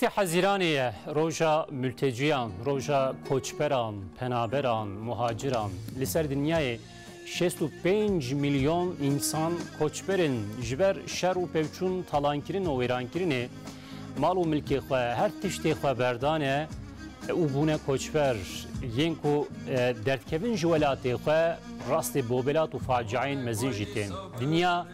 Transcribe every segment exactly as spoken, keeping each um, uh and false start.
Hezîranê ye, roja mülteciyan, roja koçberan, penaberan, muhaciran. Li ser dinyayê şêst û pênc milyon însan koçber in. Ji ber şer û pevçûn, talankirin û wêrankirinê mal û milkê xwe, her tiştê xwe berdane û bûne koçber. Yên ku, e, derdkevin ji welatê xwe, rastê bobelat û faciayên mezin jî tên. Dinya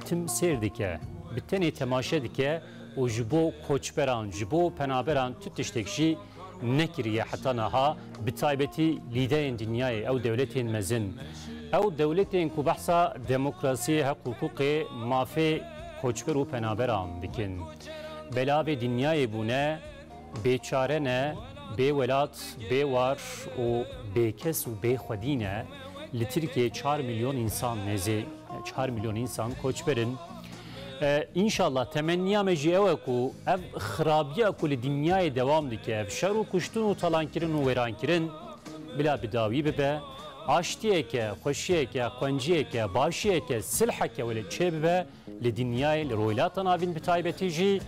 tim sêr dike, bi tenê temaşe dike û ji bo koçberan, ji bo penaberan tu tiştek jî nekiriye heta niha, bi taybetî lîderên dinyayê, ew dewletên mezin. Ew dewletên ku behsa demokrasiyê, heq û hiqûqê, mafê koçber û penaberan dikin. Belavê dinyayê bûne, bêçare ne, bê welat, bê war û bêkes û bê xwedî ne. Li Tirkiyeyê çar milyon însan, nêzê çar milyon însan koçber in. E, înşallah, temenniya me jî ew e ku ev xirabiya ku li dinyayê dewam dike, ev şer û kuştin û talankirin û wêrankirin, bila bi dawî bibe. Aştiyeke, xweşiyeke, qenciyeke, başiyeke, silheke wele çêbibe li dinyayê, li Rojhilata Navîn bi taybetî jî.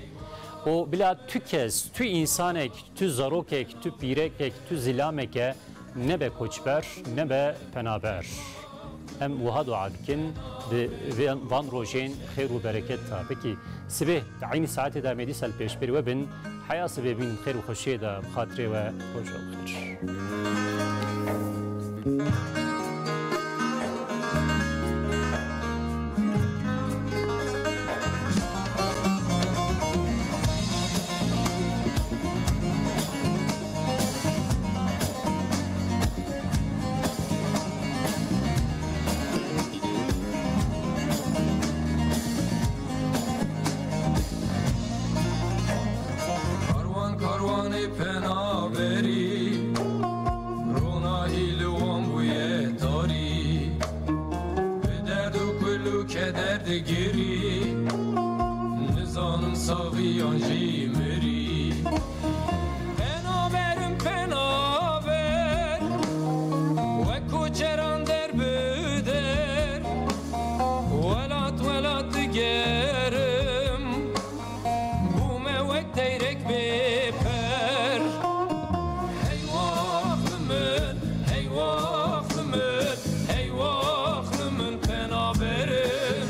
Û bila tu kes, tu însanek, tu zarokek, tu pîrekek, tu zilameke nebe koçber, nebe penaber. Em wiha dua dikin, di vê, van rojên xêr û bereket de. Pekî, sibê di eynî saetê de em ê dîsa li pêşberî we bin. Heya sibê bînin xêr û xweşiyê de, bi xatirê we, roja xêr. Karwan karwanê penaberî, rona î li wan bûye tarî. Bi derd û kul û keder digirî, nizanim saxî yan jî mirî. Penaberim penaber, wek koçeran der bi der, welat welat digerim. Bûme wek teyrek bê per. Hey waxli min, hey waxli min, hey waxli min penaberin.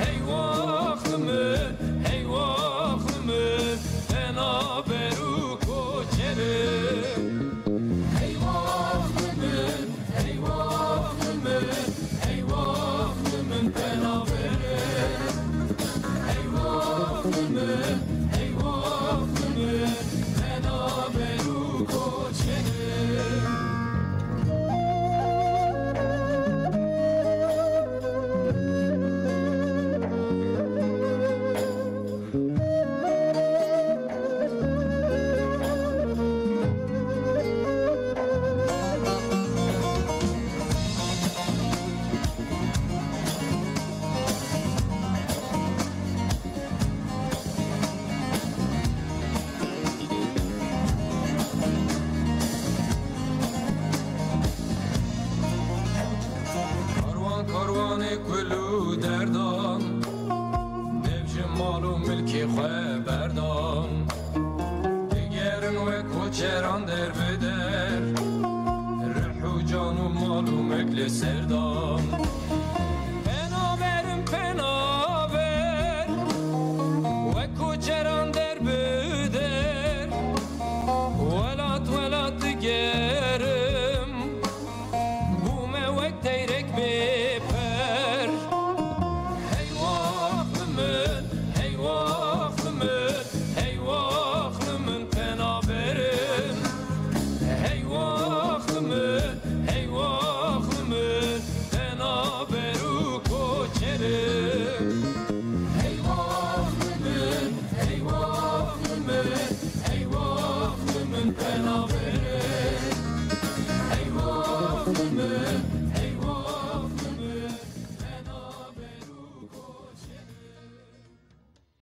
Hey waxli min, hey waxli min penaber û koçerin. Hey waxli min, hey waxli min, hey waxli min penaberin. Hey waxli min, hey waxli min penaber û koçerin. Karwan karwanê kul û derdan, dev ji mal û milkê xwe berdan. Digerin wek koçeran der bi der, rih û can û mal û milk li ser dan. Penaberim penaber, wek koçeran der bi der, welat welat digerim. Bûme wek teyrek bê per. Hey waxli min, hey waxli min, hey waxli min penaberin. Hey waxli min, hey waxli min penaber û koçerin. Hey waxli min, hey waxli min, hey waxli min penaberin. Hey waxli min,